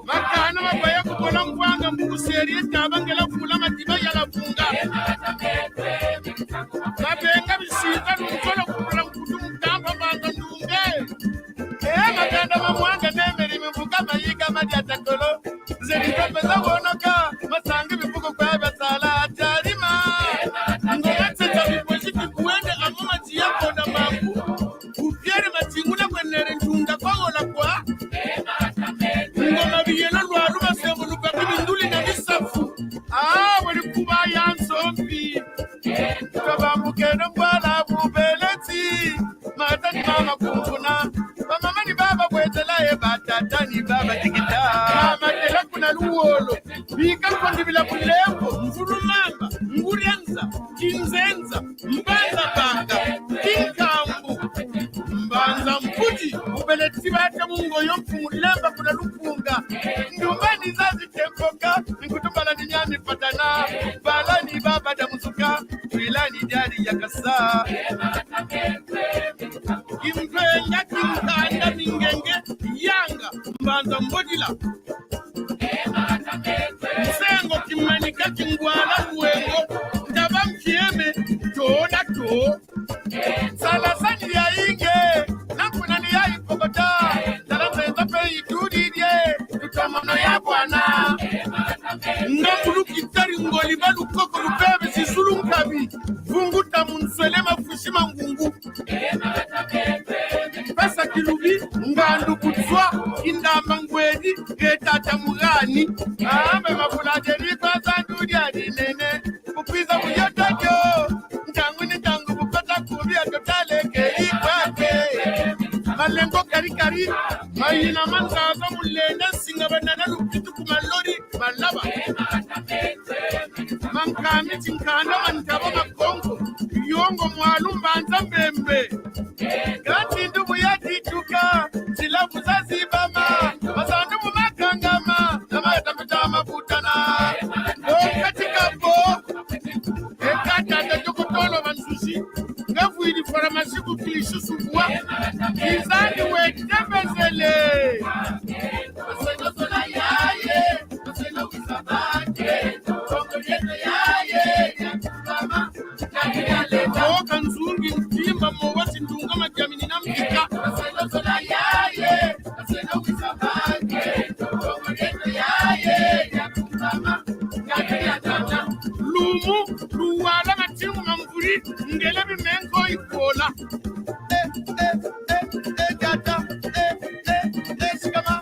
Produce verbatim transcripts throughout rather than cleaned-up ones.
Makana mabaya kubola ngwanga mbuku serie taba ngela kula matiba ya la vunga. Mabenga bisinza lukolo kubula nkutu mukamba manga ndunge. Eh, makanda ma mwanga nemeli mvuka mayiga madia takolo. Nzeli mpe za wonoka, masangi bifuku kwa basala atalima. Ngoma tseta bipozi kikuende amuma tiya kona mambu. Kupiere matinguna kwenere ntunda kwa wola kwa. Ngoma biyelo lwalu masemu lubaki binduli na bisafu. Ah, wali kuba ya nsompi. Twabambukeno bwala bubeleti. Matata ni mama kunkuna. Bamama ni baba bwetela e batata ni baba dikita. Mama tela kuna luwolo. Bika kondi bila bulembo. Mvulu mamba. Ngurianza. Kinzenza. Mbanza banga. Kinkambu. Mbanza mputi. Ubeleti bata mungo yo mfumu lemba kuna lukunga. Ndumbani zazi temboka. Nkutumbala ni nyami patana. Bala ni baba da musuka. Twila ni diari ya kasa. Kimpenga, kinkanda, mingenge, yanga, mbanza mbodila. Nsengo, kimanika, kingwala, mwengo, ndaba mpieme, to na to. Sala sani ya inge, na kuna ni ya ipokota. Sala mpenza mpe itudidie, tutomono ya bwana. Ngambulu kitari ngoli ba lukoko lubebe sisulu nkabi. Vunguta munswele mafusi mangungu. Pesa kilubi, ngandu kutswa, kindamba ngwedi, ketata mugani. Ambe mabula deri kwa zandu dia dinene. Kupiza uyotojo. Ntangu ni ntangu bukota kubi atotale ke ikwake. Malengo kari kari. Mayina manzaza mulende singa banana lukitu kumalori malaba. Mankami tinkanda mantaba makongo. Yongo mwalu mbanza mbembe. Kanti ndubu ya dituka. Tilabu za zibama. Mazandu mu makangama. Na mayata mita mabutana. Okati kapo. Ekata da tokotolo bansusi. Nga vwidi faramasi ku kilisusu bwa. Izani wete bezele. Maseno sola yaye. Maseno wisabate. Kongo yeto yaye. Mama. Oka nzungi ntimba mo wati ndunga madiamini na mpika. Maseno sola yaye. Maseno wisabate. Kongo yeto yaye. Mama. Lumu, luwala, matingu ma mvuri, ngele bimengo ikola. Eh, eh, eh, eh, gata, eh, eh, eh, sikama.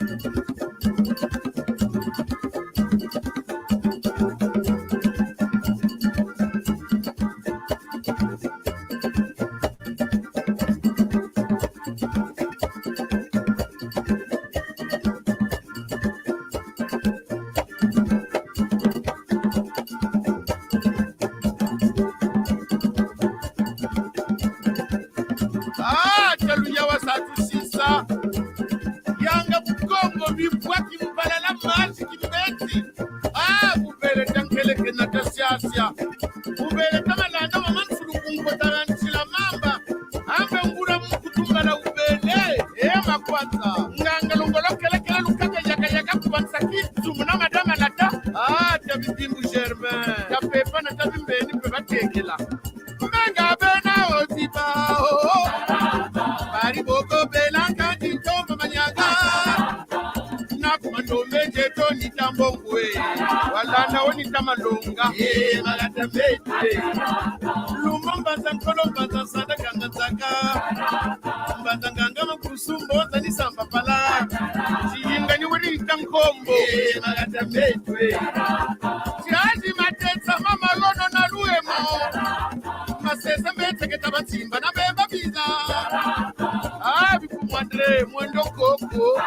Ah, talu yawa sa tusisa. Yanga Bukongo bibwa kimpalala masi kimbeti. Ah, bubele tankeleke na tasiasia. Bubele tamalanda mama nsulu kunkotala nsila mamba. Ambe ngura mukutumbala ubele. Eh, makwanza. Nganga longolo kele kele lukaka yaka yaka kubansa ki. Sumuna madama lata. Ah, tabi bimbu Germain. Tapepa na tabi mbeni pe batekela. Menga bena oziba, oh. Bari boko bela nkadi ntomba manyaga. Na kumandombe jeto ni tambongwe. Walanda oni tamalonga. Eh, malata mete. Lumba mbanza nkolo mbanza nsanda kanga nzaka. Mbanza nganga makusu mboza ni samba pala. Siyinga ni wiri nta nkombo. Eh, malata mete. Siazi matesa mama lono na luemo. Masesa mete keta batimba na bemba biza. Ah, bifumu André, mwendo koko.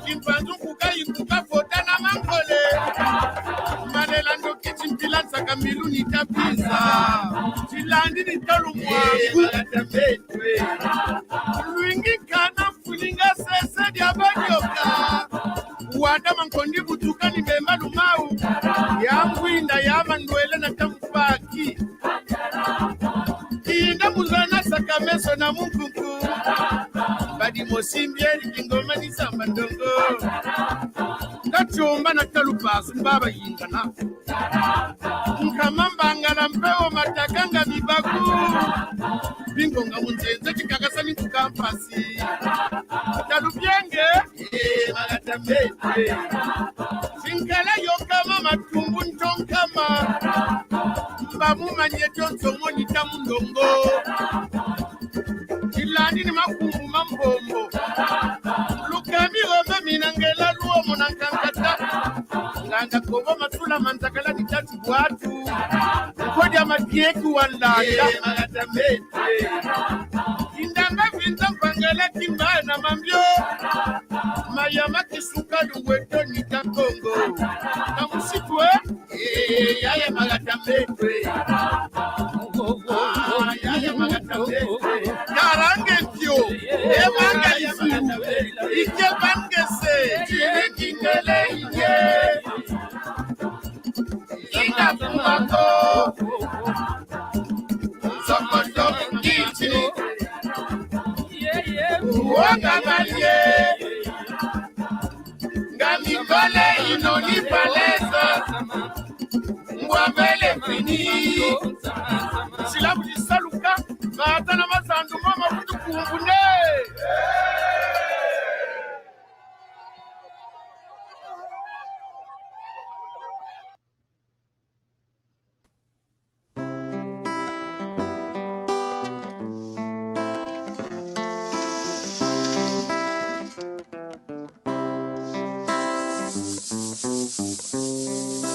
Kimpanzu kuka ikuka fota na mankole. Malela ndoki timpila nsaka milu ni tapiza. Tilandi ni talu mwa. Eh, malata mete. Lwingi kana funinga sese dia banyoka. Wada mankondi butuka ni bemba lumau. Ya ngwinda ya mandwele na tampaki. Inda muzana saka meso na munkunku. Badi Mosimbi eri kingoma ni samba ndongo. Kachomba na kalupasu mbaba yingana. Nkama mbangala mpe o matakanga mibaku. Bingonga munzenze chikakasa ni kukampasi. Talubienge, eh, magata mete. Sinkala yo kama matumbu ntonkama. Mbamu manye tonso moni tamu ndongo. Ilandi ni makumbu ma mbombo. Lukami wembe minangela luo muna nkankata. Nganga kobo matula manzakala ni tatu bwatu. Kodia matieku walanda. Eh, magata mete. Kindanga vinza mpangela kimba na mambio. Mayama kisuka lungweto ni Kakongo. Na musiku, eh? Eh, yaya magata mete. Ah, yaya magata mete. Karange mpio. E manga isiru. Ike bangese. Chile kingele inge. Ina kumako. Sokoto kichi. Wanga malie. Nga mikole ino ni palesa. Ngwa mbele fini. Silabu disaluka, vata na mazandu mama kutukumbune.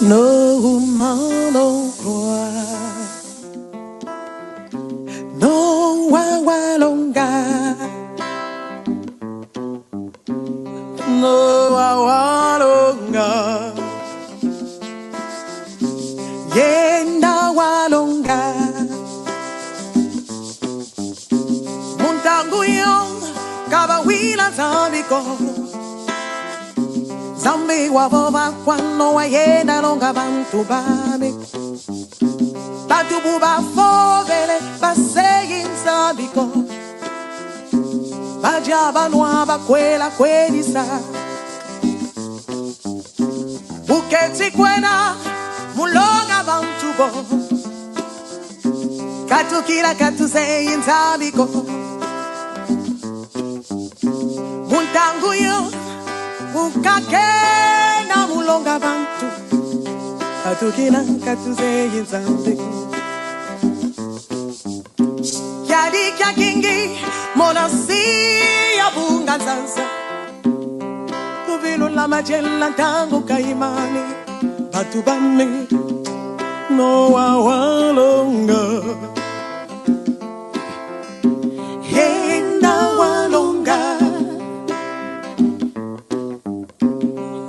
No humano kwa. No wa walonga. No wa walonga. Yenda walonga. Mu ntangu yo, ka bawila Nzambi ko. Nzambi wavova kwa Noa yenda longa bantu bame. Bantu bu bavovele, bazeyi Nzambi ko. Badia, banwa, bakwela, kwelisa. Bu keti kwenda mu longa bantu bo. Katukila, katuzeyi Nzambi ko. Mu ntangu yo, bu kakenda mu longa bantu. Katukila, katuzeyi Nzambi ko. Kiadi kiakingi, mona nsi ya bunga-nzanza. Tuvilula madiela ntangu kayimani. Bantu bame, Noa walonga. Yenda walonga.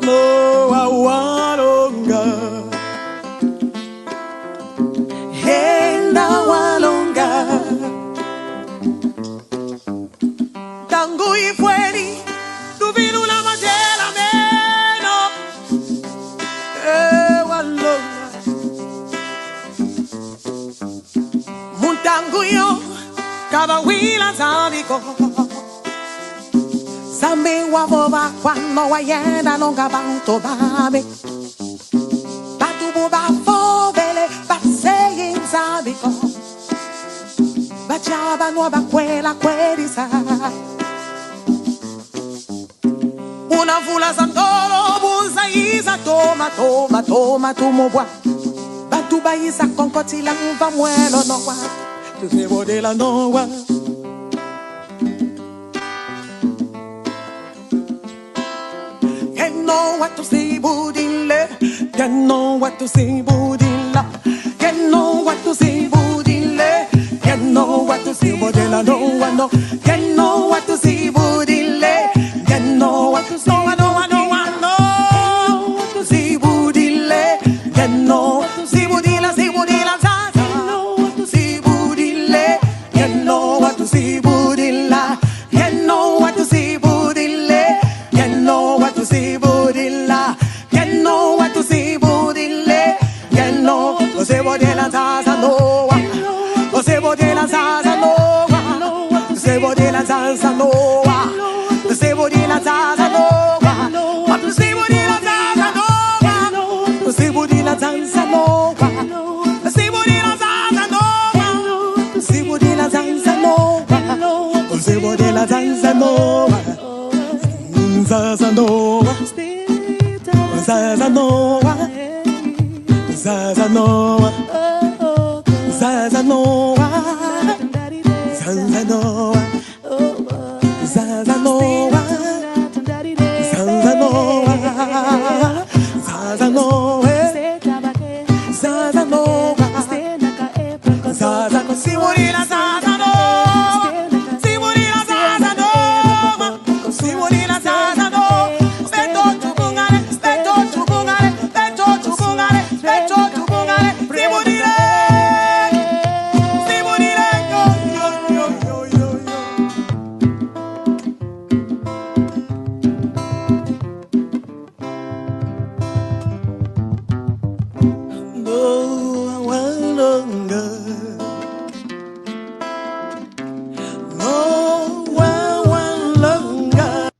Noa walonga. Yenda walonga. Ntangu ifweni, tuvilula madiela meno. Eh, walonga. Mu ntangu yo, ka bawila Nzambi ko. Nzambi wavova kwa Noa yenda longa bantu bame. Bantu bu bavovele, bazeyi Nzambi ko. Badia, banwa, bakwela, kwelisa. Muna mvula za ndolo, bu nza iza, toma, toma, toma, tumubwa. Bantu bayiza konkotila mva mwelo Noa. Tuzebodela Noa. Ye Noa tuzibudile, ye Noa tuzibudila, ye Noa tuzibudile, ye Noa tuzibudila Noa no, ye Noa tuzibudile, ye Noa tuzi-, Noa, Noa, Noa, Noa tuzibudile, ye Noa zibudila, zibudila, za, za, zibudile, ye Noa tuzibudila. Ye Noa tuzibudile, ye Noa tuzibudila, ye Noa tuzibudile, ye Noa, ozebodela nza za Noa, ozebodela nza za Noa, ozebo- Noa, Zaza Noa, Zaza Noa, Zaza Noa, Zaza Noa, Zaza Noa, Zaza Noa, Zaza Noa, Zaza Noa, Zaza Noa. Zaza, simulila Zaza no. Simulila Zaza no. Simulila Zaza no. Beto tubungane, beto tubungane, beto tubungane, beto tubungane. Simulila. Simulila, yo, yo, yo. No, I want longer. No, I want longer.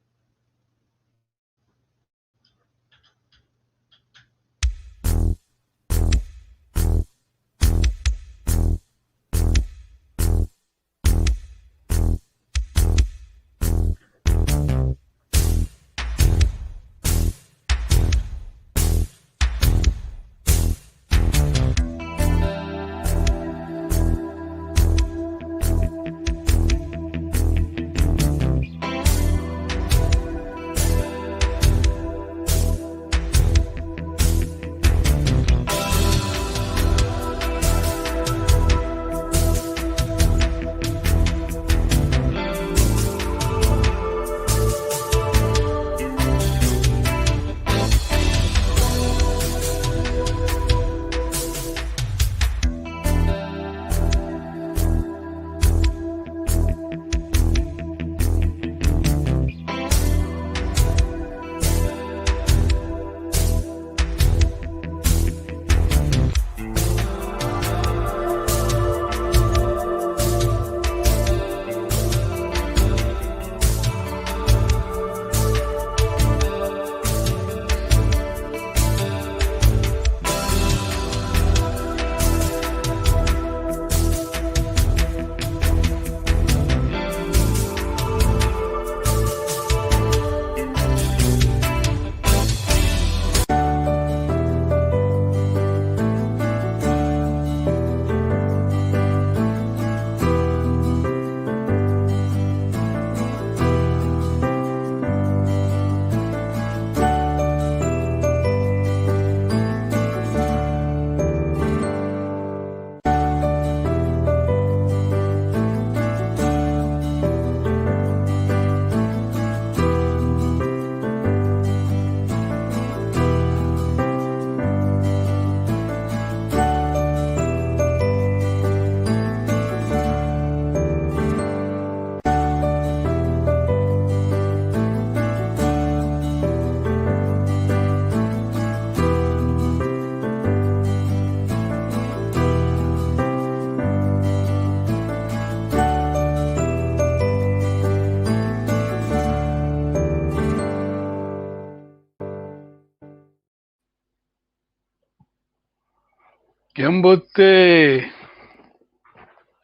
Kiambote.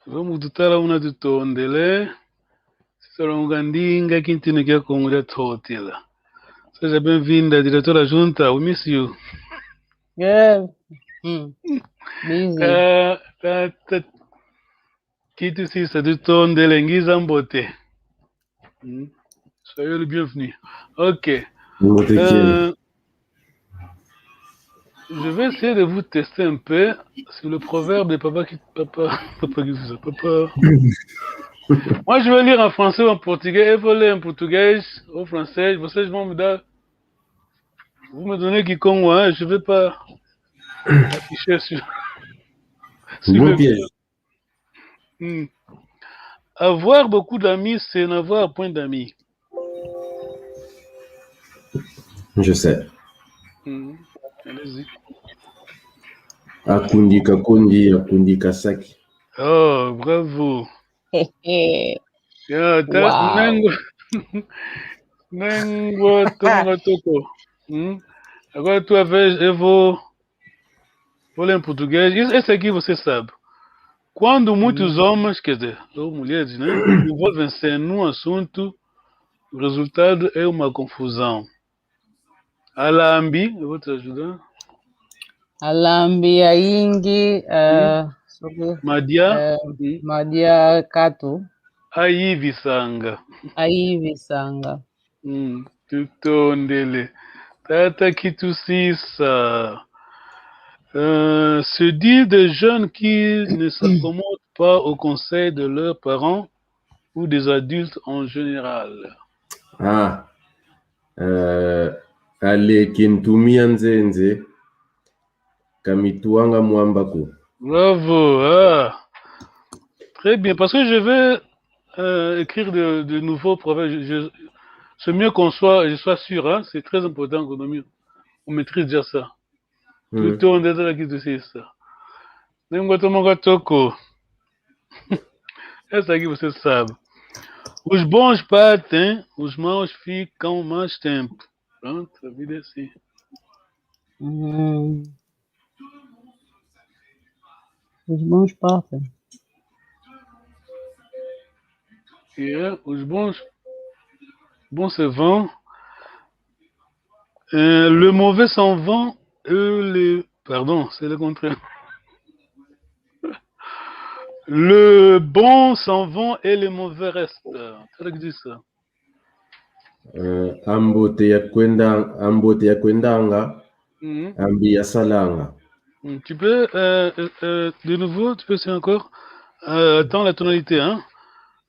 Vo mu kututala una, tutondele. Sisa longa ndinga, kintinu kia Kongo dia ntotila. Seja bem-vinda, diretor da junta. We miss you. Yeah. Hmm. Busy. Ta, ta, ta, kitu sisa, tutondele, ngiza mbote. Hmm. Soyez le bienvenu. Ok. Mbote kieno. Euh, je vais essayer de vous tester un peu sur le proverbe de papa qui, papa, papa qui vous a, papa. Moi, je vais lire en français ou en portugais, et vous lire en portugais, au français. Vocês vão me dar, vous me donnez quiconque, hein, je vais pas afficher sur, sur le piège. Hmm. Avoir beaucoup d'amis, c'est n'avoir point d'amis. Je sais. Hmm. Allez-y. Akundi kakundi, akundi kasaki. Oh, bravo. Ya, ta, wow. Nengwa, nengwa, tonga toko. Hmm? Agora tu vês, eu vou, vou ler em português. Esse, esse aqui você sabe. Quando muitos homens, quer dizer, ou mulheres, né, envolvem-se num assunto, Resultado é uma confusão. Alambi, eu vou te ajudar. Alambi ya yingi, eh, soki, Madia, eh, madia katu, ayivisanga. Ayivisanga. Mm, tutondele. Tata Kitusisa. Euh, se dit des jeunes qui ne s'accommodent pas aux conseils de leurs parents ou des adultes en général. Ah, euh, aleke ntumi ya nzenze, ka mitwanga mwamba ko. Bravo. Ah. Très bien, parce que je vais euh, écrire de, de nouveaux proverbes. Je, je- c'est mieux qu'on soit, je sois sûr, hein, c'est très important qu'on on maîtrise déjà ça. Mm. Tutondele, Tata Kitusisa. Nengwa tomo kwa toko. Essa aqui você sabe. Os bons partem, os maus ficam mais tempo. Pronto, a vida é assim. Hum. Os bons partem. Yeah, os bons, bons se vão. Euh, le mauvais s'en vont et les... Pardon, c'est le contraire. Le bon s'en vont et les mauvais restent. C'est ça que dit ça. Euh, ambote ya kwenda, ambote ya kwendanga, Mhm. ambi ya salanga. Mm, tu peux, euh, euh, euh, de nouveau, tu peux essayer encore. Euh, attends la tonalité, hein.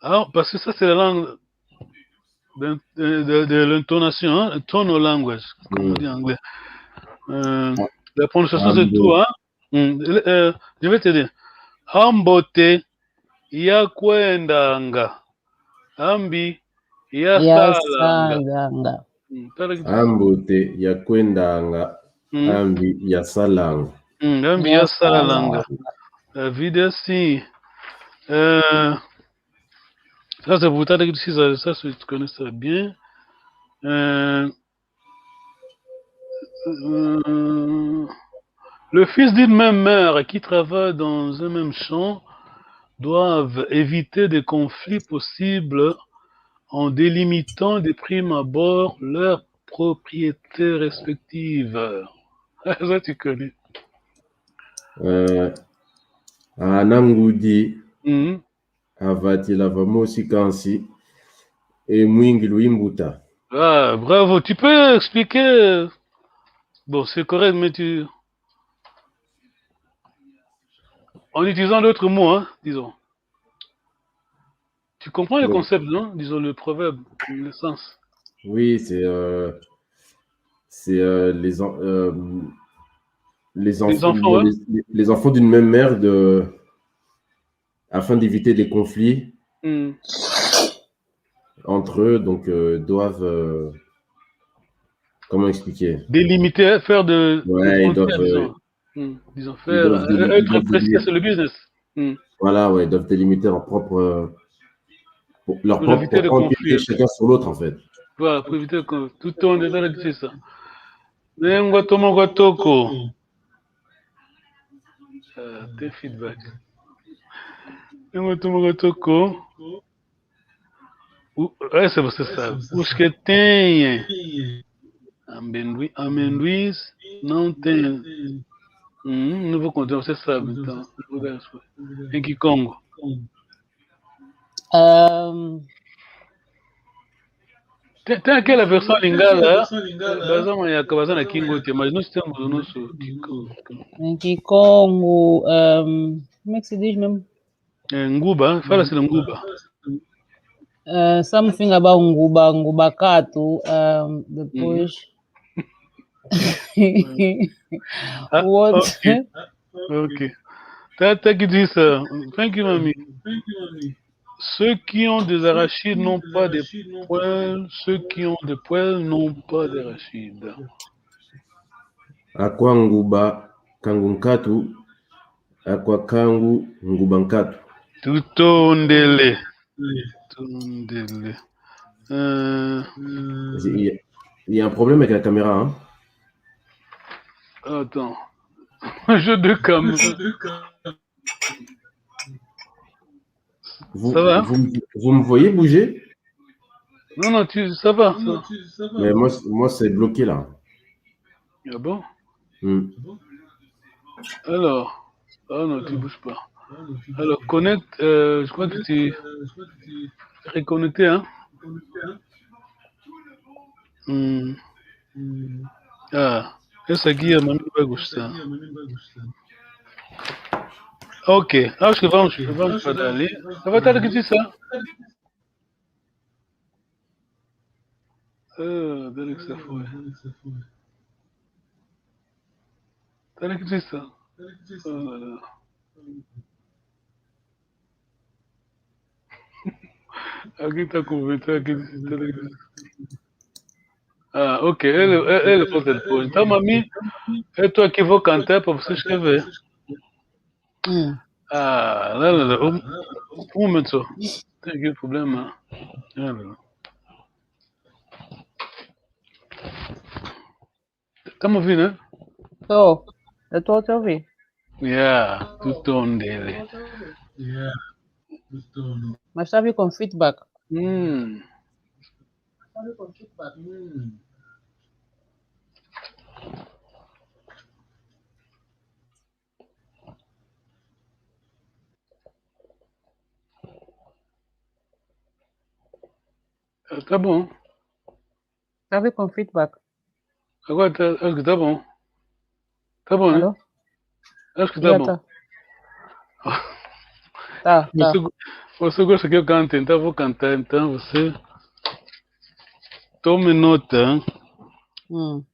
Alors, parce que ça, c'est la langue de, de, de, de l'intonation, hein, tonal language, comme on dit en anglais. Euh, la prononciation, c'est tout, hein. Mm, euh, je vais te dire. Ambote ya kwendanga, ambi ya Ya salanga. Salanga. Mm, tala ki- Ambote ya kwendanga, Mm, ambi ya salanga. mm, ambi Ya ya salanga. Salanga. La vida é assim. Euh, ça, c'est pour Tata Kitusisa, ça, ça, tu connais ça bien. Euh, euh, le fils d'une même mère qui travaille dans un même champ doivent éviter des conflits possibles en délimitant de prime abord leurs propriétés respectives. Ça, tu connais. Euh, ana ngudi, Mhm. avatila va mosi kansi, e mwingi luimbuta. Ah, bravo. Tu peux expliquer. Bon, c'est correct, mais tu... En utilisant d'autres mots, hein, disons. Tu comprends le Oui. Concept, non? Disons le proverbe, le sens. Oui, c'est euh, c'est euh, les, en- euh, les, Les enfants, enfants, ouais. les, les enfants d'une même mère de, afin d'éviter des conflits Hmm. Entre eux, donc euh, doivent euh, comment expliquer? Délimiter, faire de, ouais, de frontières, disons. Hmm. Disons, faire, euh, être précis sur le business. Hmm. Voilà, ouais, ils doivent délimiter leur propre, euh, leur propre, pour éviter de conflit, chacun sur l'autre, en fait. Voilà, pour éviter que tout le temps, c'est ça. Nengwa tomo kwa toko. Euh, tes feedbacks. Nengwa tomo kwa toko. Ouais, c'est ça. Os que têm amendoins, amendoins não têm. Hum, não vou contar, você sabe, então. Em Kikongo. Um... Tem, tem aquela versão lingala, baza mayaka, baza na Kingo te, mas nós temos o nosso Kikongo. Em Kikongo, um, como é que se diz mesmo? É, nguba, fala-se de nguba. Uh, something about nguba, nguba katu, um, depois... Ah, what? Okay. Okay. Tata Kitusisa, thank you, mommy. Ceux qui ont des arachides n'ont pas de poils, ceux qui ont des poils n'ont pas d'arachides. Akwa nguba kangu nkatu, akwa kangu nguba nkatu. Tutondele. Tutondele. Euh... Il y a, il y a un problème avec la caméra, hein? Attends. Jeu de cam. Vous, ça va? Vous, vous me voyez bouger? Non, non, tu, ça va, ça. Mais moi, moi c'est bloqué là. Ah bon? Hmm. Alors, ah non, tu bouges pas. Alors, connecte, euh, je crois que tu es reconnecté, hein? Hmm. Ah, essa aqui é a mesma bagunça. Ok, acho que vamos, vamos para ali. Tava tarde que disse, ah, deve que se foi. Deve que disse. Ah, aqui está com vento, aqui disse. Ah, ok, ele, ele volta depois. Então, mami, eu estou aqui, vou cantar para você escrever. Mm. Ah, là, là, là, um, um momento só. Tem aqui um problema. Ah, là, là. Tá me ouvindo, né? Tô. Eu tô a te ouvir. Yeah, tutondele. Mas tá a vir com feedback. Hum. Ah, tá bom. Tá a vir com feedback. Agora tá, acho que tá bom. Tá bom, né? Alô? Acho que tá Yeah, bom. tá. Tá, tá. Você, você gosta que eu cante, então vou cantar. Então você tome nota, hein? Hum.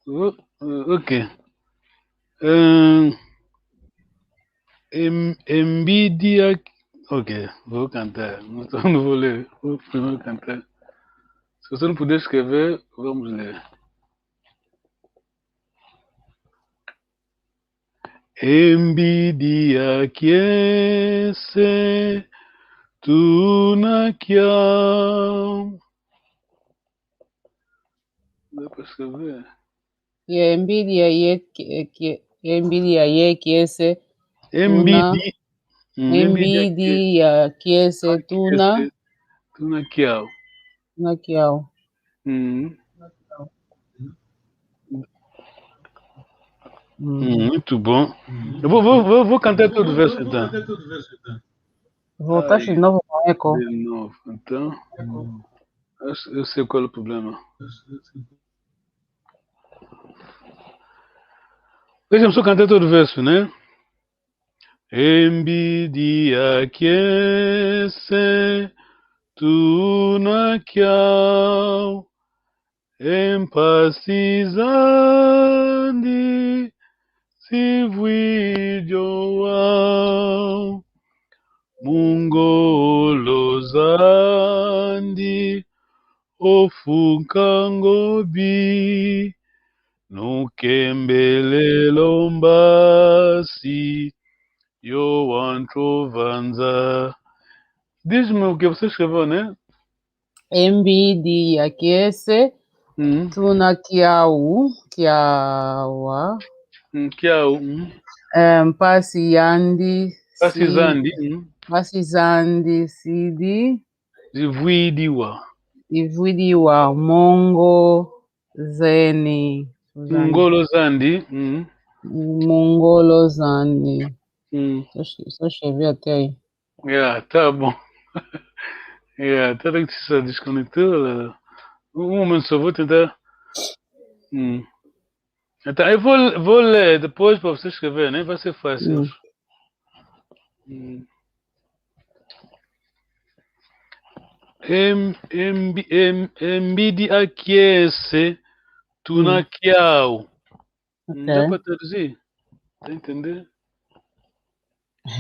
O- o- Ok. Ahn, em, em vídeo. Ok, vou cantar. Não, tô- não vou ler. Vou primeiro cantar. Se você não puder escrever, vamos ler. Embidi ya kiese tuna kiau. Dá pra escrever? Ye mbidi ya ye ki-, ki-, ye mbidi ya ye kiese. Embidi. Mm, embidi ya Mbidi ya kiese tuna, kiese tuna kiau. tuna kiau. Mm. Mm. Mm, muito bom. Eu vou, vou, vou, vou cantar todo o verso então. Voltaste Ai. De novo com eco. De novo, então. Eu, eu sei qual é o problema. Deixa-me só cantar todo o verso, né? Embidi ya kiese tuna kiau, mpasi zandi zivwidi wau, mu ngolo zandi o mfuka ngobi, nukembelele o mbasi yo wantu vanza. Diz-me o que você escreveu, né? Embidi ya kiese Mm. tuna kiau, kiawa. Mm, kiau. Mm. Eh, mpasi yandi. Mpasi Si-, zandi. Mm. mpasi zandi sidi Zivwidi wa. zivwidi wa mu ngo zeni. Zandi. Ngolo zandi. Mm. Mu ngolo zandi. Mm. Só che-, só escrevi até aí. Yeah, tá bom. Yeah, tá bem que você se desconectou. Lá. Um momento, só vou tentar. Hum. Então, eu vou, vou ler depois para você escrever, né? Vai ser fácil. Hum. Hum. Em, em, em, embidi ya kiese tuna Hum. kiau. Não dá Ok. para traduzir? Tá a entender?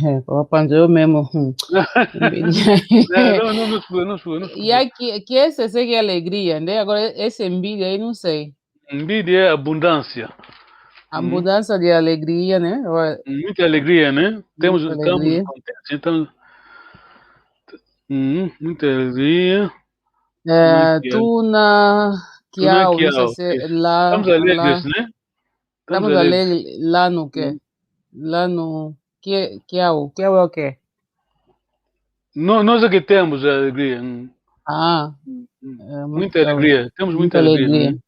É, o Panzo mesmo. Hum. Não, não, não, não, não, não, não. Ya ki-, kiese sei que é alegria, né? Agora esse embidi aí não sei. Embidi é abundância. Abundância de alegria, né? Ou Muita alegria, né? Temos, Muita estamos alegria. Contentes, então. Hum, muita alegria. É, Muita tuna Tuna kiau, não sei kiau, se isso. lá, Estamos alegres, lá. Né? Estamos alegres lá no quê? Lá no que, kiau. Kiau é o quê? No-, nós é que temos a alegria. Hum. Ah, Hum, hum. é, Muita alegria. Temos muita alegria. Hum,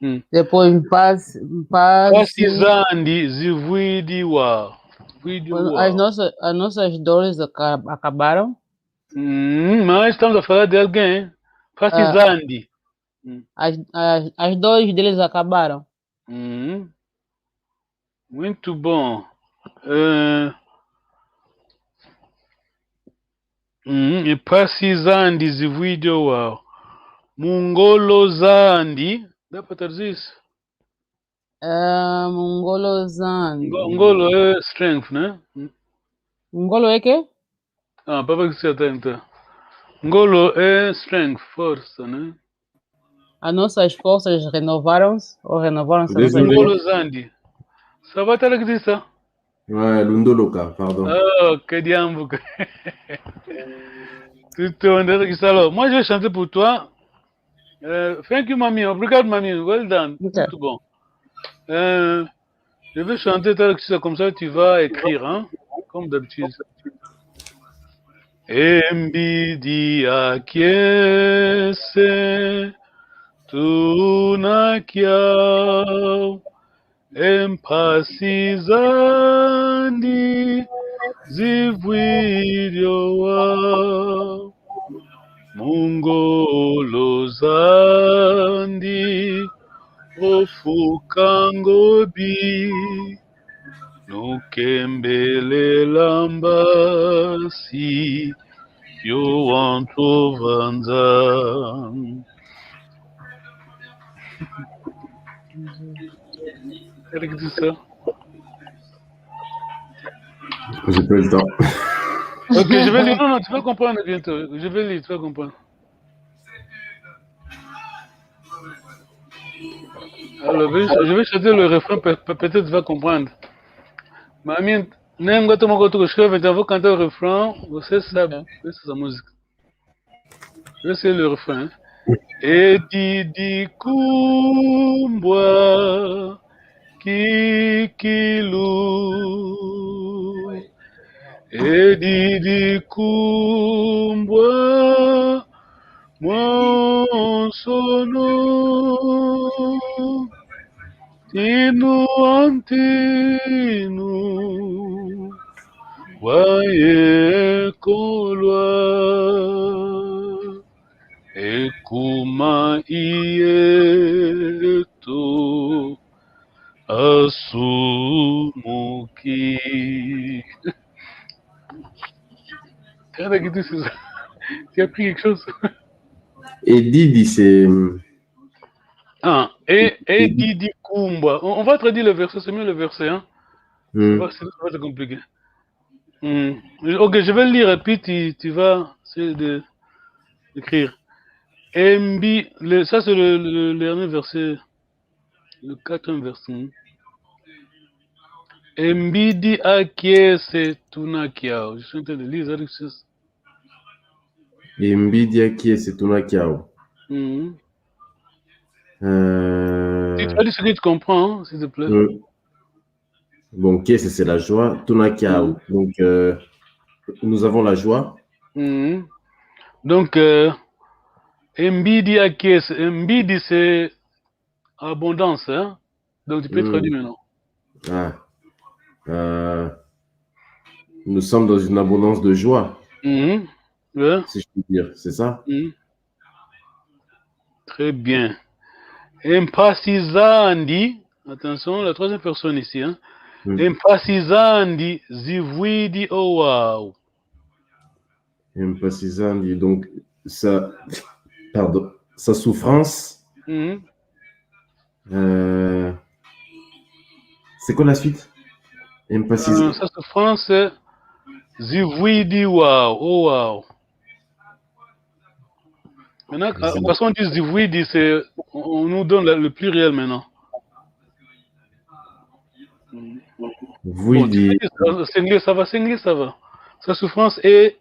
hum. Depois, mpasi, mpasi. Mpasi zandi zivwidi wau. Vwidi wau. As nossas, as nossas dores aca- acabaram. Hum, mas estamos a falar de alguém. Mpasi zandi. Hum. As, as, as dores deles acabaram. Hum. Muito bom. Eh, hum, e mpasi zandi zivwidi wau. Mu ngolo zandi. Dá pra traduzir isso? Ah, mu ngolo zandi. Ngo- Ngolo é strength, né? Hum. Ngolo é quê? Ah, papa que se atenta. Ngolo é strength, força, né? As nossas forças renovaram-se ou renovaram-se as nossas Désolé. Ngolo zandi. Ça va, t'as le que ça? Ouais, lundoloka, pardon. Oh, que diambu. Tout on dirait que ça alors. Moi, je vais chanter pour toi. Euh, thank you, mamie. Obrigado, mamie. Well done. Ok. Muito bom. Euh, je vais chanter tel que ça, comme ça tu vas écrire, hein, comme d'habitude. E mbidi a kiese, tuna kiau, e mpasi zandi zivwidi wau. Mu ngolo zandi ofuka ngobi, nukembelela mbasi yo wantu ovanza. Eric dit ça. J'ai pas eu le temps. Ok, je vais lire. Non, non, tu vas comprendre bientôt. Je vais lire, tu vas comprendre. Alors, je vais, je vais chanter le refrain, pe- pe- peut-être tu vas comprendre. Mamie, nengo tomo ko tuko shkove, tu vas canter le refrain, você sabe, Ok. Você sabe a música. Esse é o refrain. E didi kumbwa kikilu. E didi kumbwa monsono. Ntinu a ntinu wayekolwa, e kuma yeto asumuki. T'as la guitare, c'est ça. Tu as pris quelque chose? E didi, c'est. Ah, e, e didi kumbwa. On, on va traduire le verset, c'est mieux le verset, hein? Hmm. Ouais, c'est c'est compliqué. Hmm. Ok, je vais le lire et puis tu, tu vas essayer de d'écrire. E mbi, le, ça c'est le, le, le dernier verset, le quatrième verset. E mbidi a kiese tuna kiau. Je suis en train de lire ça. E mbidi a kiese tuna kiau. Mhm. Euh, Tu traduis ce que tu comprends, hein, s'il te plaît. euh, Bon, kiese, c'est la joie. Tuna kiau. Mhm. Donc, euh, nous avons la joie. Mhm. Donc, euh, e mbidi a kiese, e mbidi, c'est abondance, hein? Donc, tu peux Mhm. traduire maintenant. Ah. Euh, nous sommes dans une abondance de joie, Mhm. Ouais. si je puis dire. C'est ça? Mhm. Très bien. E mpasi zandi, attention, la troisième personne ici, hein. Mm. E mpasi zandi zivwidi owau. E mpasi zandi, donc, ça, pardon, sa souffrance. Mhm. Euh, c'est quoi la suite? E mpasi. Euh, sa souffrance, zivwidi wau, owau. Maintenant, Zivwidi. Parce qu'on dit zivwidi, c'est, on, on nous donne le, le pluriel maintenant. Bon, Vwidi. tu peux dire, euh, singulier, ça va, singulier, ça va. Sa souffrance est,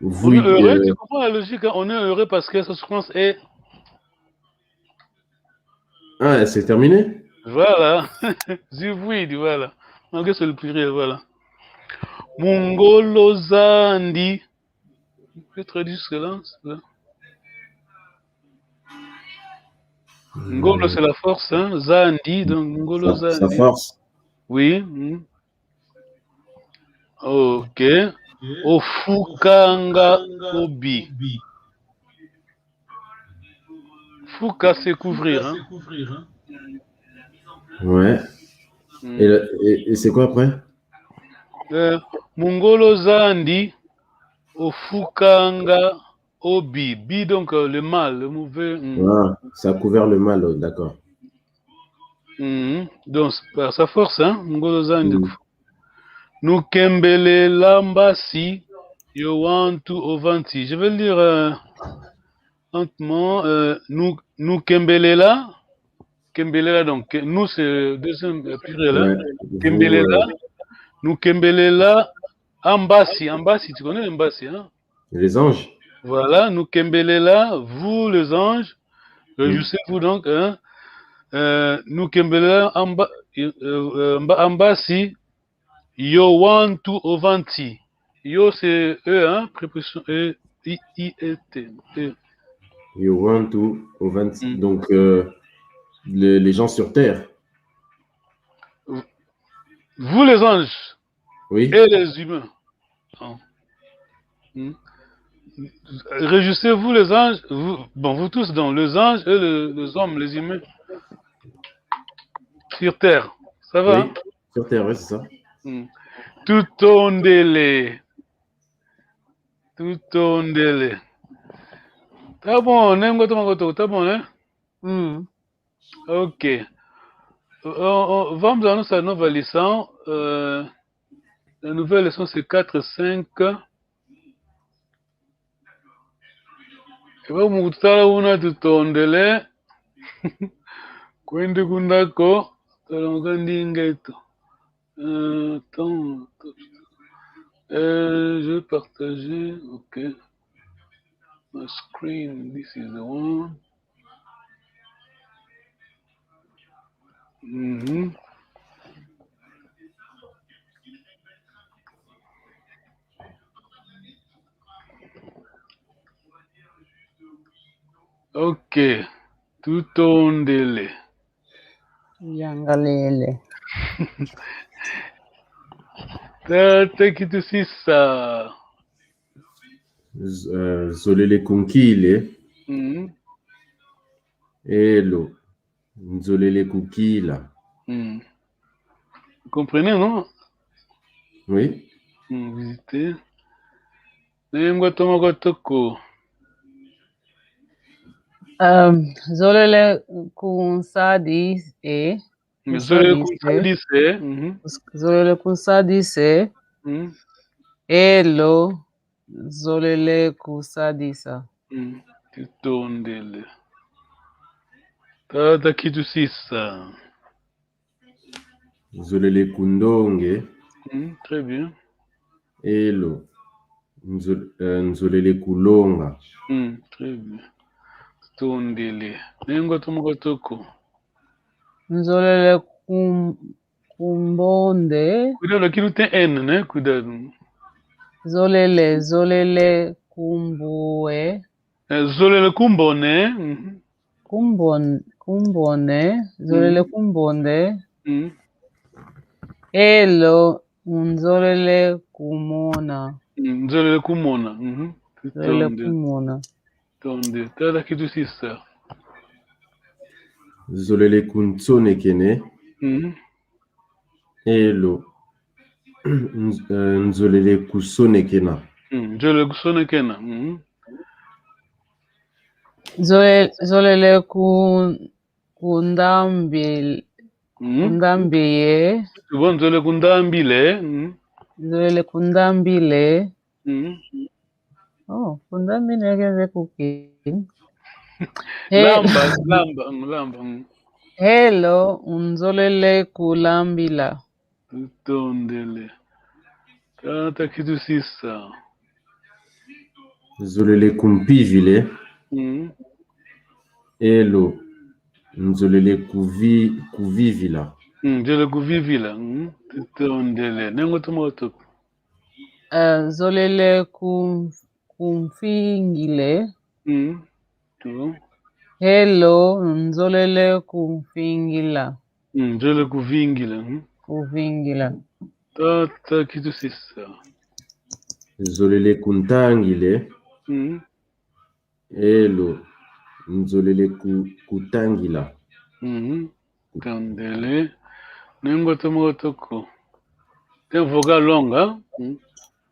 on est Vwidi, heureux, euh, tu comprends la logique, hein? On est heureux parce que sa souffrance est, Ah, c'est terminé? Voilà. Zivwidi, voilà. Malgré c'est le pluriel, voilà. Mu ngolo zandi. Je traduis jusque-là, c'est là. Ngolo, c'est la force, hein. Zandi, donc Ngolo, sa, sa Zandi. Force. Oui. Mm. Ok. Ofukanga obi. Fuka, c'est couvrir, hein. Ouais. Mm. Et, le- et, et c'est quoi après? Euh, mu ngolo zandi, ofukanga obi. Bi, donc, euh, le mal, le mauvais. Mm. Ah, ça a couvert le mal, oh, d'accord. Mhm. Donc, c'est par sa force, hein, mu ngolo zandi. Mm. Nukembelela mbasi yo wantu ovanti. Je vais le dire, euh, lentement. Euh, nu, nukembelela. Kembelela, donc, ke- nous, c'est le deuxième, euh, pluriel, hein. Ouais. Vous, Kembelela. euh, Nukembelela ambasi. Ambasi, tu connais les mbasi, hein? Les anges. Voilà, nukembelela, vous les anges, réjouissez-vous donc, hein. Euh, nukembelela amba, euh, euh, amba, ambasi yo wantu ovanti. Yo, c'est eux, hein, préposition E, I, I, E, T, eux. Yo wantu ovanti. Mm. Donc, euh, le- les gens sur terre. Vous les anges Oui. et les humains. Hein. Hmm. Réjouissez-vous les anges, vous, bon, vous tous, donc, les anges et le- les hommes, les humains sur terre. Ça va, Oui. hein? Sur terre, ouais, c'est ça. Hmm. Tutondele. Tutondele. Tá bom, né? Ngota makoto, tá bom, né? Mm. Ok. Euh, on- on- vamos à nossa nova lição. Euh, la nouvelle leçon, c'est quatre, cinq. E ba mu kutala una tutondele. Kwende kundako, talonga ndinga eto. Euh, attends, attends. Euh, je vais partager, ok. My screen, this is the one. Mhm. Ok. Tutondele. Yangalele. Tata Kitusisa. Z- euh, Zolele kunkile. Mhm. Elo. Nzolele kukila. Mhm. Vous comprenez, non? Oui. Mhm, visiter. Nengwa toma kwa toko. Um, zolele kunsadise. Zolele Kunsadise. Kunsadise. Mhm. Zolele kunsadise. Mhm. Elo. Zolele kusadisa. Mhm. Tutondele. Tata Kitusisa. Zolele kundonge. Mhm, très bien. Elo. Nzo- euh, nzolele kulonga. Mhm, très bien. Tutondele. Nengwa toma kwa toko. Nzolele kum, kumbonde. Cuidado, aqui não tem N, né? Cuidado. Zolele, zolele kumbue. Eh, zolele kumbone. Mhm. Kumbon, kumbone. Zolele Mhm. Kumbonde. Mhm. Elo, nzolele kumona. Mhm. Nzolele kumona. Mhm. Zolele Tutondele. Kumona. Tutondele. Tata Kitusisa. Zolele kunsonekene. Mhm. Elo. Nz- euh, nzolele kusonekena. Mhm. Nzolele kusonekena. Mhm. Zole, zolele ku, kundambi, Mhm. kundambiye. Bon, nzolele kundambile. Mhm. Zolele kundambile. Mhm. Oh, kundambile keze kuki. He, Lamba, lamba, mm, lamba. Mm. Elo, nzolele kulambila. Tutondele. Tata Kitusisa. Zolele kumpivile. Mhm. Elo. Nzolele kuvi, kuvivila. Mhm. Nzolele kuvivila. Mhm. Tutondele. Nengwa toma kwa toko. Eh, zolele ku, kumfingile. Mm. Tu vois? Hello, nzolele kumfingila. Mm, nzolele kuvingila. Mm. Kuvingila. Tata kitusisa. Nzolele kuntangile. Mm. Hello, nzolele ku, kutangila. Mhm. Tondele. Nengo tomo toko. Tem vogal longa. Mm.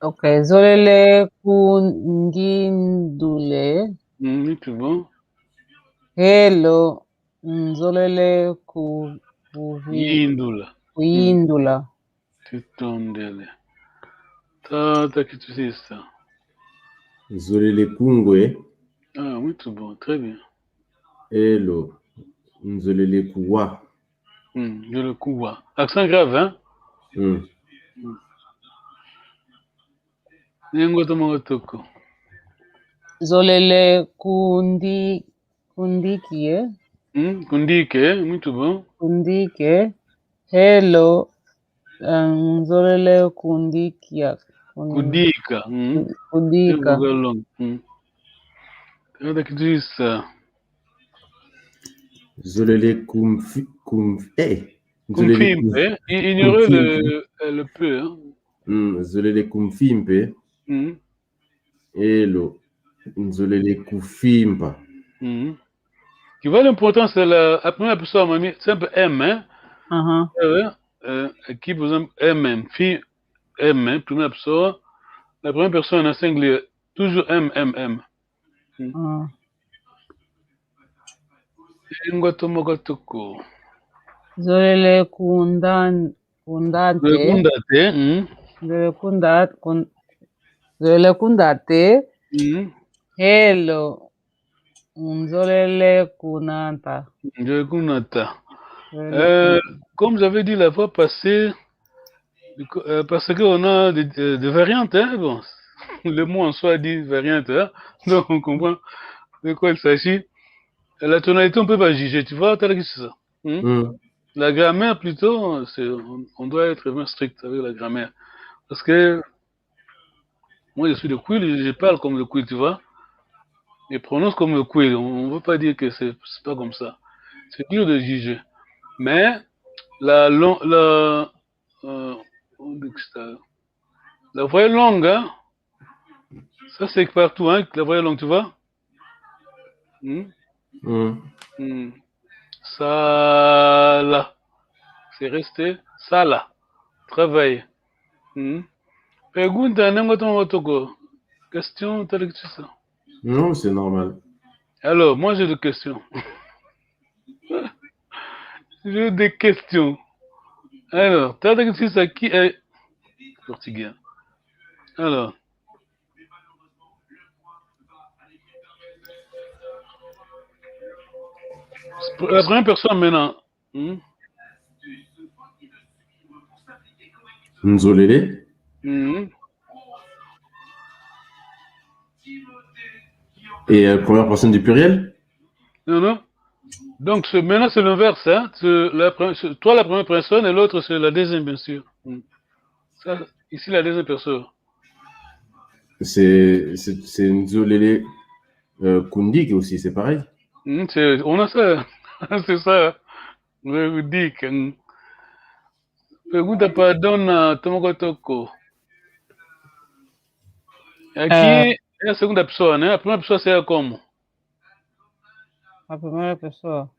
Ok, nzolele kungindule. Mm, muito bom. Hello, nzolele ku, kuvi- Yindula. kuyindula. Tutondele. Tata kitusisa. Nzolele kungwe. Ah, muito bom, très bien. Hello, nzolele kuwa. Mm, nzolele kuwa. Accent grave, hein? Mm. Nengo tomo toko. Nzolele kundi, kundiki, eh? Mm, kundike, muito bom. Kundike. Hello, um, nzolele kundikia. Kun- Kudika. Mm. Kudika. Tem vogal longa. Mm. Tata kitusisa. Nzolele kumfi, kumf, eh. Nzolele Kumfimpe. I- Ignorez le, euh, le peu, hein. Mm, nzolele kumfimpe. Mm. Hello, nzolele kufimpa. Mhm. Tu vois l'importance de la, la première personne, mamie, c'est un peu M, hein? Aha. Euh, euh, qui, par exemple, M, M, fi, M, hein, première personne, la première personne en singulier, toujours M, M, M. Ah. Nengo tomo toko. Nzolele kundan, kundate. Kundate, mm. Nzolele kunda, kun, nzolele kundate. Mm. Hello. Nzolele kunata. Nzolele kunata. Nzolele Euh, kun- comme j'avais dit la fois passée, du coup, euh, parce qu'on a des, des- des variantes, hein, bon, le mot en soi dit variante, hein, donc on comprend de quoi il s'agit. La tonalité, on peut pas juger, tu vois, tel que c'est ça. Hmm? Mm. La grammaire, plutôt, c'est, on, on doit être vraiment strict avec la grammaire. Parce que moi, je suis de Kouilou, je parle comme de Kouilou, tu vois. Je prononce comme de Kouilou. On ne veut pas dire que c'est c'est pas comme ça. C'est dur de juger. Mais la, lon- la, euh, on dit que c'est- la voix est longue, hein. Ça, c'est partout, hein, que la voix est longue, tu vois. Hmm? Mm. Hmm. Sala. C'est resté. Sala. Travail. Hmm. Pergunta, nengo tomo toko. Question, tata kitusisa. Non, c'est normal. Alors, moi, j'ai des questions. J'ai des questions. Alors, tata kitusisa qui est portugais. Alors, pour la première personne maintenant. Hmm? Nzolele. Mhm. Et euh, première personne du pluriel. Non, non. Donc, ce- maintenant, c'est l'inverse. Hein. C'est la pre- c'est toi, la première personne, et l'autre, c'est la deuxième, bien sûr. Hmm. Ça, ici, la deuxième personne. C'est c'est c'est nzolele euh, kundiki aussi, c'est pareil. Hmm, c'est- on a ça. C'est ça. Je vous dis que, hmm. Pergunta para dona Tomoko Toko. Aqui Ah. É a segunda pessoa, né? A primeira pessoa seria como? A primeira pessoa.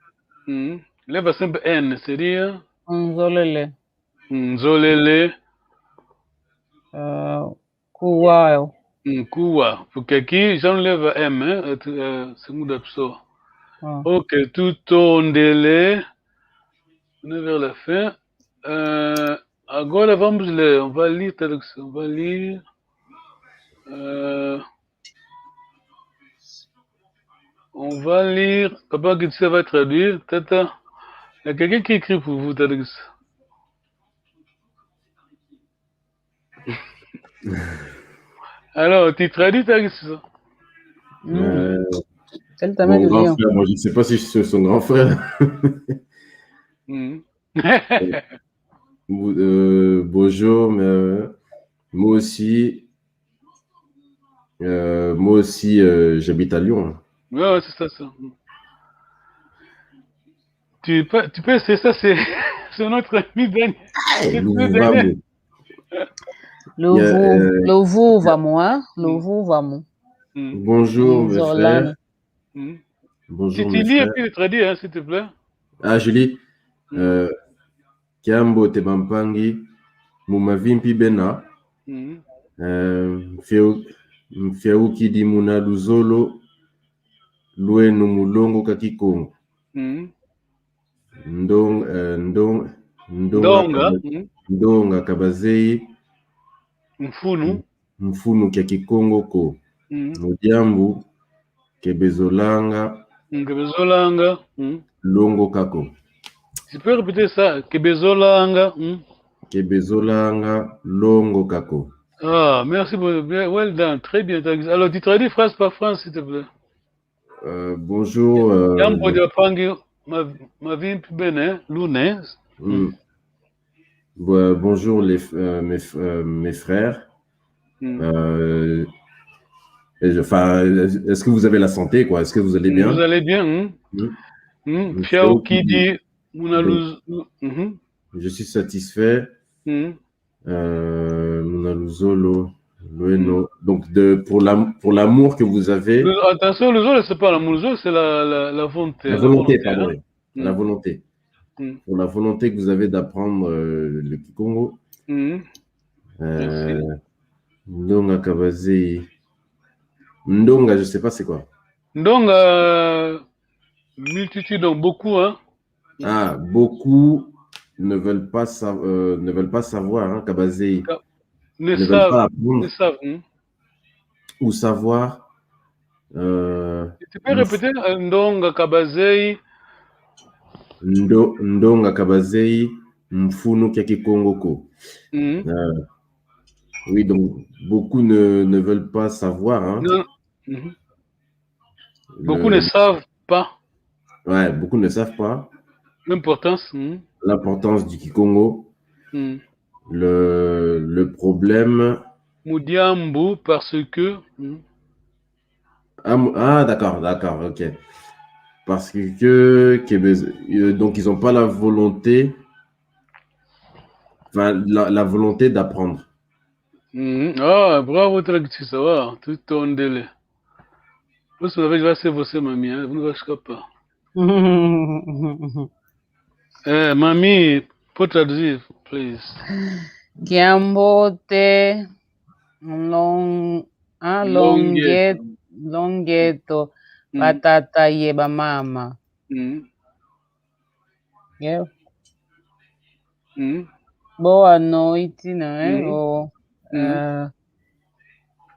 Hum. Leva sempre N, seria? Nzolele. Nzolele. Ah, kuwa. Hum, kuwa. Porque aqui já não leva M, né? É, é segunda pessoa. Ah. Ok, tutondele. On est vers la fin. Euh, agora vamos ler. On va lire, tradução. On va lire. Euh, on va lire. Papa Gitse va traduire. Tata. Il y a quelqu'un qui écrit pour vous, traduction. Alors, tu traduis, traduction. Mm. Euh, Elle t'a mis mon le grand lien. Frère, moi je ne sais pas si je suis son grand frère. Mhm. Bo- euh, bonjour, mais euh, moi aussi. Euh, moi aussi, euh, j'habite à Lyon, hein. Ouais, ouais, c'est ça, ça. Tu peux, tu peux, c'est ça, c'est c'est notre ami Daniel. Eh, C'est Luvu Daniel. Vamu. Luvu, euh, Luvu Vamu, hein? Luvu Vamu. Mm. Bonjour, mes Nzolani. frères. Mm. Bonjour, Tu mes lis et frères. puis tu traduis, hein, s'il te plaît. Ah, Julie. Mm. Euh, kiambote bampangi, mu mavimpi bena. Mm. Euh, mfiau-, mfiaukidi muna luzolo lweno mu longoka Kikongo. Mm. Ndong-, euh, ndong-, ndonga Ndonga. kaba-, Mm. ndonga ka bazeyi Mfunu. mfunu kia Kikongo ko. Mm. Mu diambu ke bezolanga Mm, ke bezolanga. Mm. longoka ko. Tu peux répéter ça? Ke bezolanga. Mm. Ke bezolanga longoka ko. Ah, merci beaucoup. Bien, well done. Très bien. T'as- Alors, tu traduis phrase par phrase, s'il te plaît. Euh, bonjour. Euh, Kiambote bampangi, ma, mavimpi bena, luna. mm. Bon, bonjour les, f- euh, mes, f- euh, mes frères. Mm. Euh, et je- enfin, est-ce que vous avez la santé, quoi? Est-ce que vous allez bien? Vous allez bien, hein? Mm. Mm. Mm. Mfiaukidi, muna Mm. luz-, mhm. Je suis satisfait. Mm. Euh, muna luzolo lweno. Donc, de, pour la, pour l'amour que vous avez, Le- attention, luzolo, c'est pas l'amour, luzolo, c'est la, la, la volonté. la La volonté, volonté, pardon, hein. oui. La Mm. Volonté. Mm. Pour la volonté que vous avez d'apprendre, euh, le Kikongo. Mm. Euh, Merci. Ndonga ka bazeyi. Ndonga, je sais pas c'est quoi. Donc, euh, multitude, donc beaucoup, hein, Ah, beaucoup ne veulent pas sa- euh, ne veulent pas savoir, hein, ka bazeyi. ne Ne veulent savent, pas ne apprendre savent, hein. Ou savoir. Euh, Tu peux répéter, euh, ndonga ka bazeyi? Ndo-, ndonga ka bazeyi mfunu kia Kikongo ko. Mhm. Euh, oui, donc beaucoup ne, ne veulent pas savoir, hein. Non. Mhm. Le- Beaucoup ne savent pas. Ouais, beaucoup ne savent pas L'importance. Mhm. L'importance du Kikongo. Mhm. Le, le problème. Mu diambu, parce que. Mhm. Ah, mo- ah, d'accord, d'accord, ok. Parce que, que, que bez- euh, donc ils ont pas la volonté, enfin, la, la volonté d'apprendre. Mhm. Ah, bravo, traductrice, ça va, tutondele. Vous savez, je vais se vosser, mamie, hein, vous ne vous pas. Eh, mamie, pour traduire, please. Kiambote, long, ah, Longe. longe-, longeto, Mm. batata ye bamama. Mm. Yeah. Mm. Boa noite, não é? Mm. Ou, Mm. eh,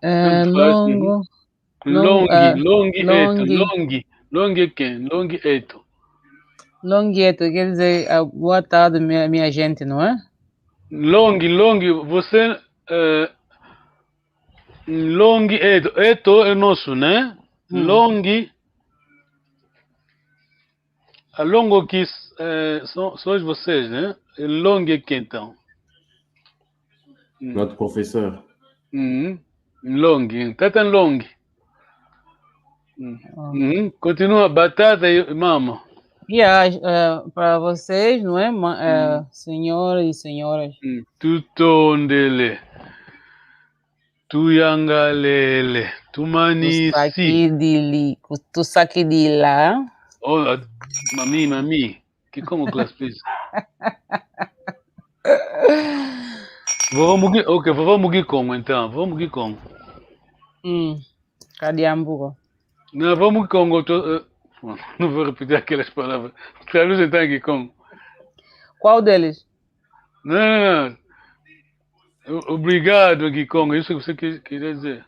Tanto eh, faz, longo, uhum. long-, Longi, eh, longi, eto, longi. longi, longi quem? Longi eto. Longi eto quer dizer, ah, boa tarde, minha, minha gente, não é? Longi, longi, você, eh, longi eto, eto é nosso, né? Hum. Longi, a longo que, eh, são, são vocês, né? E longi é quem então? Hum. Notre professeur. Uhum. Longi, tata longi. Hum. Ah. Uhum. Continua, batata e mama. Yeah, eh, para vocês, não é? Ma-, eh, Hum. senhor e senhoras. Hum. Tutondele. Tuyangalele. Tumanisi. Tusakidili, ku-, tusakidila. Oh, uh, mami, mami. Kikongo class, please. Vovó mu Ki-, ok, vovó mu Kikongo, então. Vovó mu Kikongo. Hum. Ka diambu ko. Não, vovó mu Kikongo, tô, eh, não vou repetir aquelas palavras. Traduz então em Kikongo. Qual deles? Não, não, não. O-, obrigado em Kikongo, isso que você quis, queria dizer.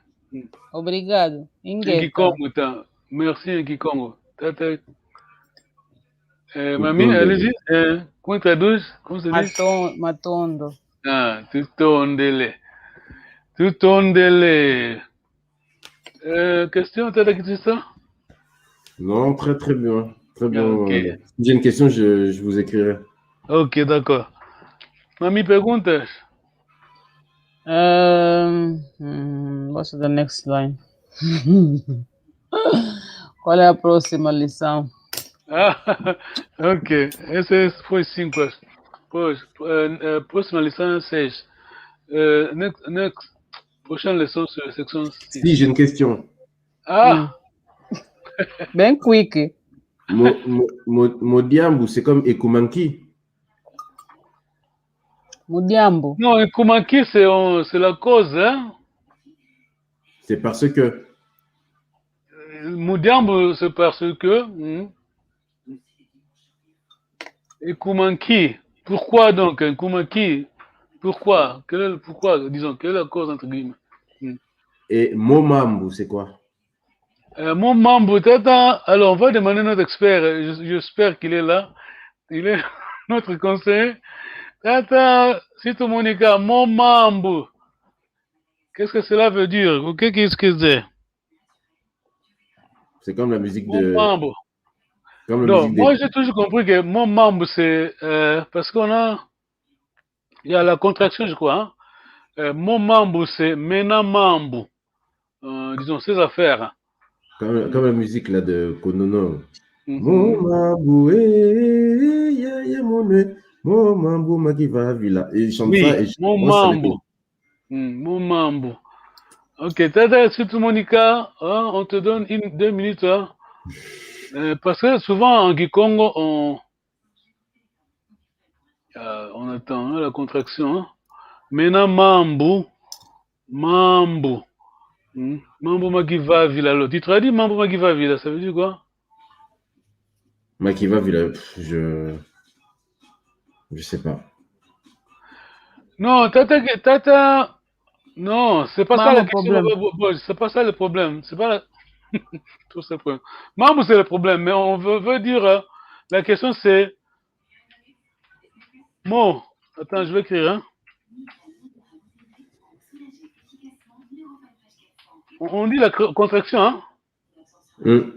Obrigado. Em Em gueto. Kikongo, tá? Merci em Kikongo. Tá, tá. Eh, Tudo mami, bem. Eles dizem, eh, como traduz? Como se diz? Maton-, matondo. Ah, tutondele. Tutondele. Euh, question, t'as la question? Non, très, très bien. Très bien. Ah, ok. Euh, si j'ai une question, je, je vous écrirai. Ok, d'accord. Mami, perguntas? Um, hmm, what's the next line? Qual é a próxima lição? Ah, ok. Essa é, foi cinco, acho. Pois, eh, eh, próxima lição é seis. Eh, next, next, prochaine leçon, c'est section six. Si, j'ai une question. Ah, Bem quick. Mo, mo, mo, mo diambu, c'est comme e kuma nki? Mu diambu. Non, e kuma nki, c'est on- c'est la cause, hein? C'est parce que. Euh, mu diambu, c'est parce que. Hmm. E kuma nki? Pourquoi donc? E kuma nki? Pourquoi? Quel est le pourquoi? Disons, quelle est la cause, entre guillemets? Et mo mambu, c'est quoi? Euh, mo mambu, tata, alors on va demander notre expert, je- j'espère qu'il est là. Il est notre conseiller. Tata, si tu Monica, mo mambu. Qu'est-ce que cela veut dire? Ou qu'est-ce que c'est? C'est comme la musique Mo de. mambu. Comme la Non, musique moi des. J'ai toujours compris que mo mambu, c'est euh, parce qu'on a, il y a la contraction, je crois. Hein? Euh, mo mambu, c'est mena mambu. Euh, disons, ses affaires. Comme, comme la musique là de Konono. Mhm. Mo mambu, eh, ya, ya, mo ne, mo mambu ma kivavila. Et il chante Oui, ça et je mo pense que ça mambu. Hmm, mo mambu. Ok, tata, si tu Monica, hein, on te donne une, deux minutes. Hein. Euh, parce que souvent en Kikongo, on, euh, on attend hein, la contraction. Hein. Mena mambu, mambu. Hmm, mambu ma kivavila. Alors, tu traduis mambu ma kivavila, ça veut dire quoi? Ma kivavila, pff, je. Je sais pas. Non, tata, tata, non, c'est pas ça Mambu la question. problème. Bon, bon, bon, c'est pas ça le problème. C'est pas la... Tout ce problème. Mambu, c'est le problème, mais on veut, veut dire, euh, la question c'est. Mo, attends, je vais écrire. Hein. On, on dit la cr- contraction, hein? Hmm.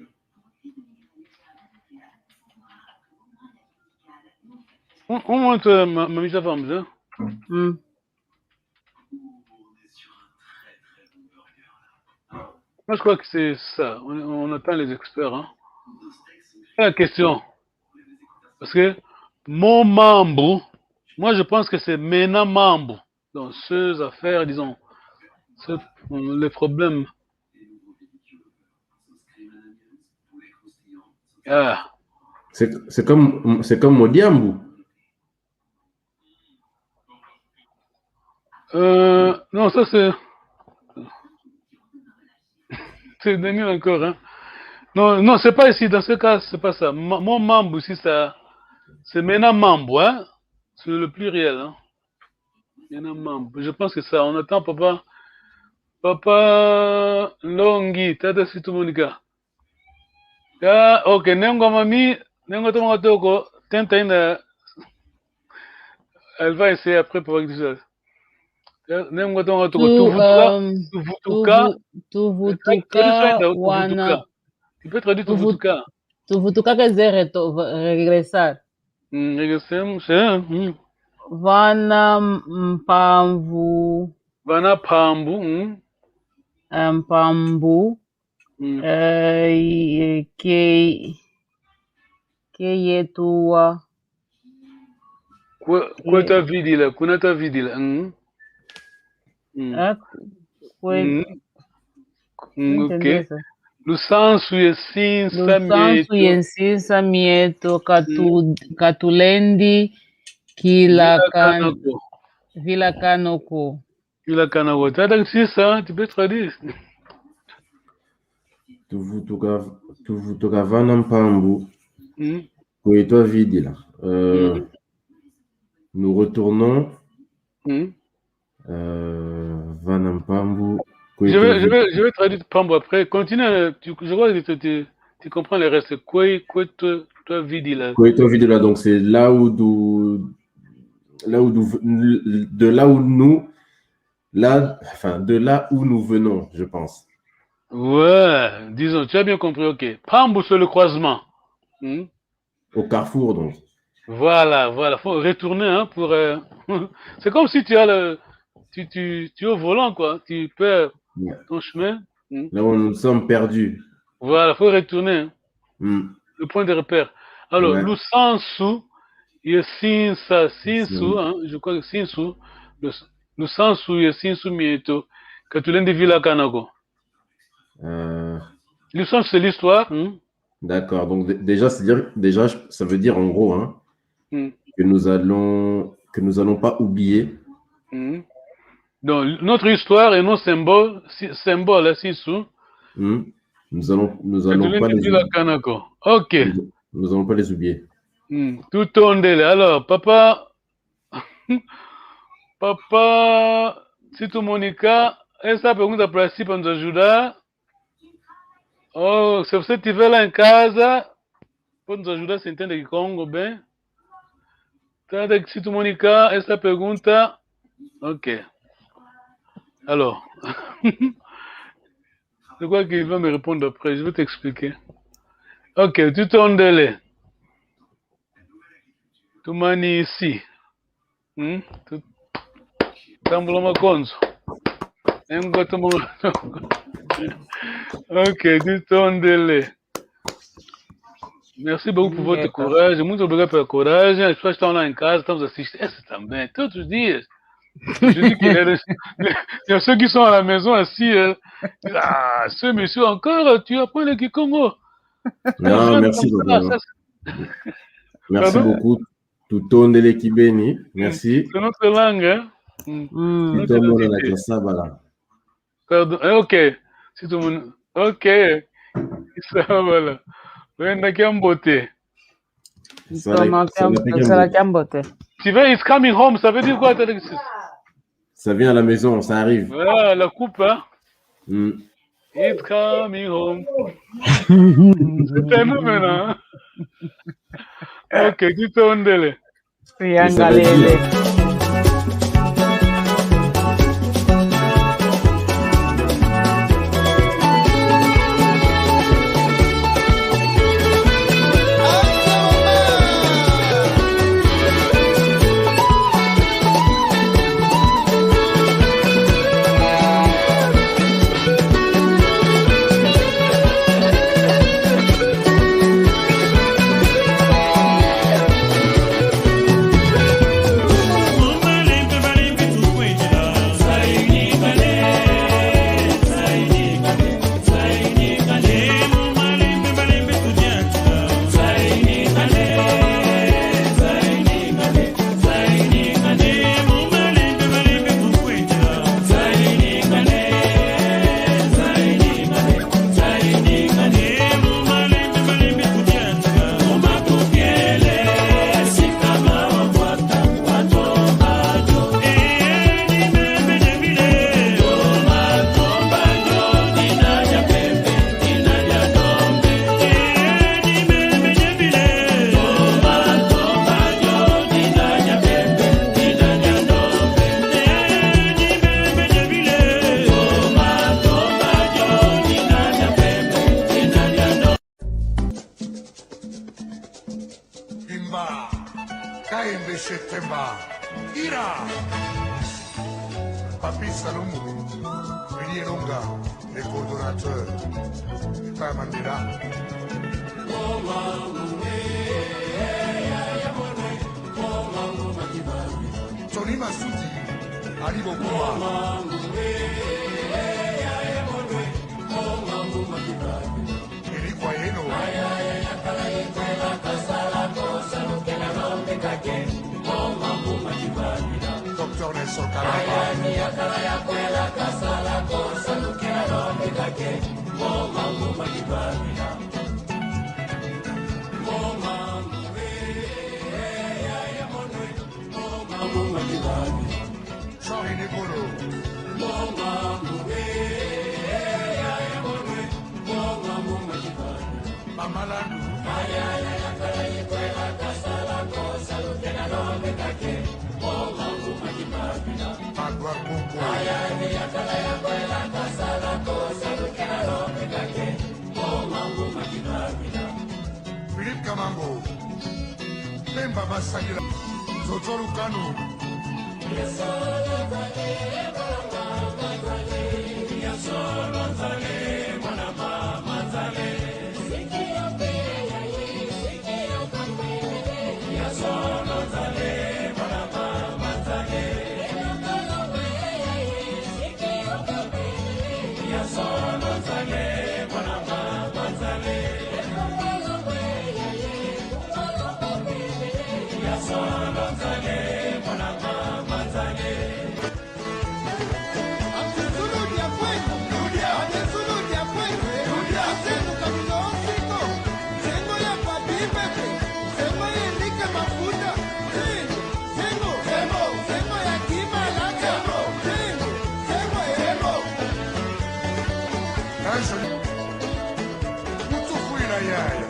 On, on montre euh, ma, ma mise à forme, hein? Mm. Moi, je crois que c'est ça. On, on attend les experts. Hein. C'est la question. Parce que mo mambu, moi, je pense que c'est mena mambu. Dans ces affaires, disons, ce- les problèmes. Ah. C'est c'est comme, c'est comme mo diambu. Euh, non, ça c'est. C'est Daniel encore, hein. Non, non, c'est pas ici. Dans ce cas, c'est pas ça. Ma- Mo mambu, si ça, c'est mena mambu, hein. C'est le pluriel, hein. Mena mambu. Je pense que ça, on attend papa, papa Longi, tata si tu Monica. Ah, ok, Nengo Mami, Nengo Tomo Toko, Tenta Ina. Elle va essayer après pour quelque chose. Nengo Tomo Toko, Tu, Tuvutuka, euh, Tuvutuka. tuvu- Tuvutuka, Traduis ça, wana, Tuvutuka. Tu peux traduire Tuvu- Tuvutuka. Tuvutuka que c'est reto- regressar. Hmm, regressar, c'est, hmm. Vana mpamvu, Vana pambu, hmm. eh, mpambu, Hmm. eh, i- ke, ke yetuwa. Kwe, kwe twavidila, kuna twavidila. Hmm. Hmm. Eh, kwe, Hmm. Hmm, ok. Entendeu? Lusansu ye nsinsa Lusansu mieto. Ye nsinsa mieto, katu, katulendi, kila Vila kan, kana ko. vila kana ko. Vila kana ko. Tata kisisa, tu peux traduire. Tuvutuka, tuvutuka vana mpambu. Hmm. Kwe twavidila. Euh, Hmm. Nous retournons. Hmm. Euh, vana mpambu. Kwe Je vais, je twavidila. vais, je vais traduire pambu après. Continue, euh, tu, je vois que tu, tu, tu comprends le reste. Kwe, kwe twa, twavidila. Kwe twavidila, donc c'est là où d'où, là où d'où v- de là où nous, là, enfin, de là où nous venons, je pense. Ouais, disons, tu as bien compris, ok. Pambu, c'est le croisement. Hmm. Au carrefour, donc. Voilà, voilà. Faut retourner, hein, pour. Euh, c'est comme si tu as le, tu, tu, tu es au volant, quoi. Tu perds Ouais. ton chemin. Hmm. Là où nous sommes perdus. Voilà, faut retourner, hein. Hmm. Le point de repère. Alors, Ouais. lusansu ye sinsa, sinsu, Sinsu. Hein, je crois que sinsu, le, lusansu ye sinsu mieto, ka tulendi vilakana ko. Euh, Lusansu, c'est l'histoire, hein. D'accord. Donc, d- déjà, c'est dire, déjà, ça veut dire en gros, hein, Hmm. que nous allons, que nous allons pas oublier. Hmm. Donc, notre histoire et nos symboles, si- symboles, hein, sinsu, Hmm. Nous allons, nous ka allons pas tulendi les oublier. Vilakana ko. Ok. Nous, nous allons pas les oublier. Hmm. Tutondele. Alors, papa, papa, si tu Monica, essa pergunta para si, para nos ajudar. Oh, se você estiver lá em casa, pode nos ajudar se entende Kikongo bem. Trata que se tu Monica, essa pergunta. Ok. Alors, je crois qu'il va me répondre après. Je vais t'expliquer. Ok, tutondele. Tumani ici. Hmm? Tu- Tambula makonzo. Engo tambula. Ok, tutondele. Merci beaucoup pour votre Ingeta. Courage. Muito obrigado pelo coragem. As pessoas estão lá em casa, estão a assistir. Essa também, todos os dias. Je dis qu'il y a des- il y a ceux qui sont à la maison assis. Euh, ah, ce monsieur encore, tu apprends le kikongo. Non, Jeune merci comme ça, beaucoup. Ça, c'est- Merci Pardon? Beaucoup. Tutondele kibeni. Merci. C'est notre langue, hein? Mm. Mm. Notre Tutomona na identité. Kiasabala. Pardon. Eh, ok. Si tout le monde. Ok. Ça, voilà. Wenda kiambote. Sala- Ntoma sala kiambote. kiambote. Sala kiambote. Tu vas, it's coming home, ça veut dire quoi, Alexis? Ça vient à la maison, ça arrive. Voilà, la coupe, hein? Hmm. It's coming home. C'est un nous maintenant, hein? Ok, tutondele. Yangalele. Bimba, Kaembe chez Temba, Ira, Papi Salumu, Willy Elonga, le coordonnateur, Papa Mandela. Tony Masuti, Ali Bokuma. Elikwa yeno. Docteur Nelson Kalamba. Jean René Bolo. Mama Landu. Magloire Koko. Philippe Kamango. Pemba Masakila. Zozo Lukanu. Anjo, mutu fwila yaya.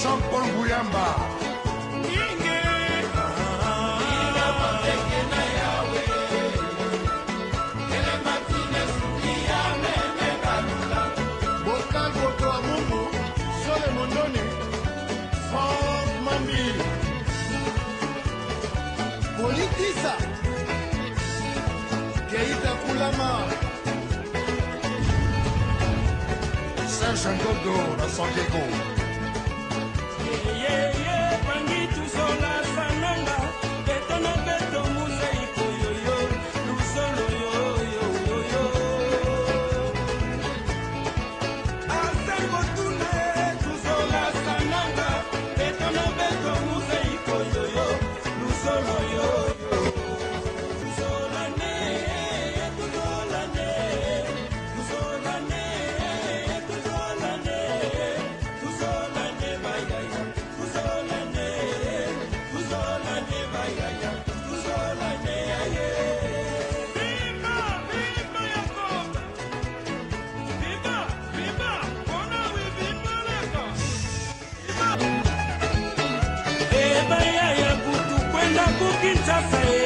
Jean-Paul Muyamba. Botal Boto wa Mumbu, Sole Mondoni, Franck Mambi. Politisa. Keita Kulama. Serge Ndodo na San Diego. Ye, ye, ye, bangi tuzola sananga, beto na beto muzeyi koyoyo, luzolo yo, yo, yo, yo. Asango tuna, tuzola sananga, beto na beto muzeyi koyoyo, luzolo yo, yo. E bayaya kutu kwenda ku Kinshasa, e.